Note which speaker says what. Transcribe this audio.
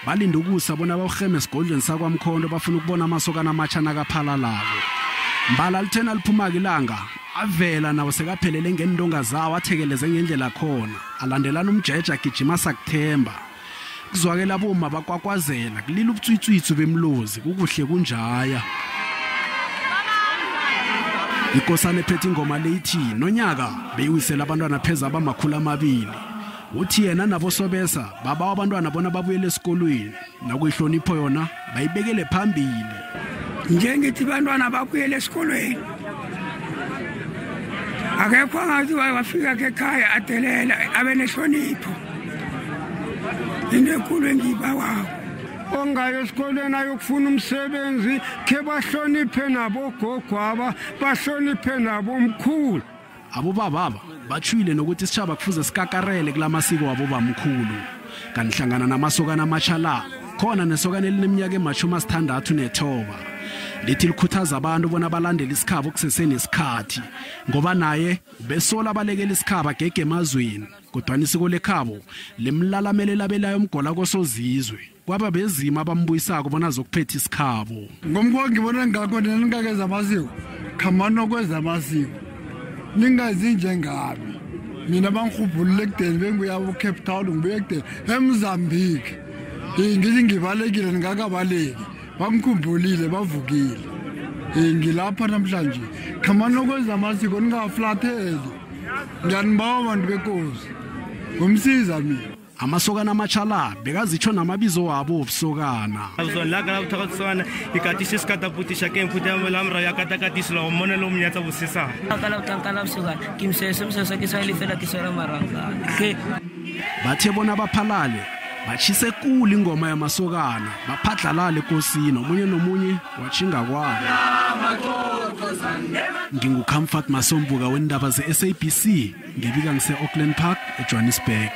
Speaker 1: Balinda ukusa bona bawurheme esigodlweni sakwamkhondo, bafuna ukubona amasokana amatjha nakaphalalako. Mbala lithena liphuma-ke ilanga, avela nawo sekaphelele ngeendonga zawo, athekeleze ngendlela khona, alandelana umjeje agijima sakuthemba. Kuzwakela abomma bakwakwazela, kulila ubutswitswitsu bemlozi, kukuhle kunjaya. Ikosana ephethe ingoma le ithi nonyaka beyiwisela abantwana pheze abama-200. Uthi yena nabosobesa babawa abantwana bona babuyele esikolweni, nakuyihlonipho yona bayibekele phambili.
Speaker 2: Njengithi abantwana babuyele esikolweni, akekho angathi wafika ekhaya adelela, abe nehlonipho. Into enkulu engiyibawako,
Speaker 3: ongayo esikolweni ayokufuna umsebenzi, khe bahloniphe nabogogo aba, bahloniphe nabomkhulu.
Speaker 1: Abobababa batshwile nokuthi isitjhaba kufuze sikakarele kulamasiko wabobamkhulu. Kanti hlangana namasokana amatjha la khona nesokana elineminyaka ema-69. Lithi likhuthaza abantu bona balandele isikhabo kusesenesikhathi, ngoba naye ubesola abalekela isikhaba gege emazweni, kodwana isiko lekhabo limlalamele labelayo umgola kosozizwe. Kwaba bezima abambuyisako bona azokuphetha isikhabo.
Speaker 3: Ngomkho ngibona ngakho nina ningakeza amasiko, khambani nokweza amasiko, ningazi njengami. Mina bangirhubhulule ekudeni, bengibuya ku-Cape Town, ngibuya ekudeni eMozambique. Ngithi ngibalekile, ningakabaleki, bangikhumbulile, bavukile. Ngilapha namhlanje, khambani nokwenza amasiko, ningaflatheli. Ngiyanibawa bantu bekosi, ngomsiza mina.
Speaker 1: Amasokana amatjha la bekazitsho namabizo wabo wobusokana. Bathe bona baphalale, batjhise kulu ingoma yamasokana, baphadlalale ekosini, omunye nomunye watjhinga kwabo. NginguComfort Masombuka wendaba ze-SABC, ngibika ngise-Auckland Park, eJohannesburg.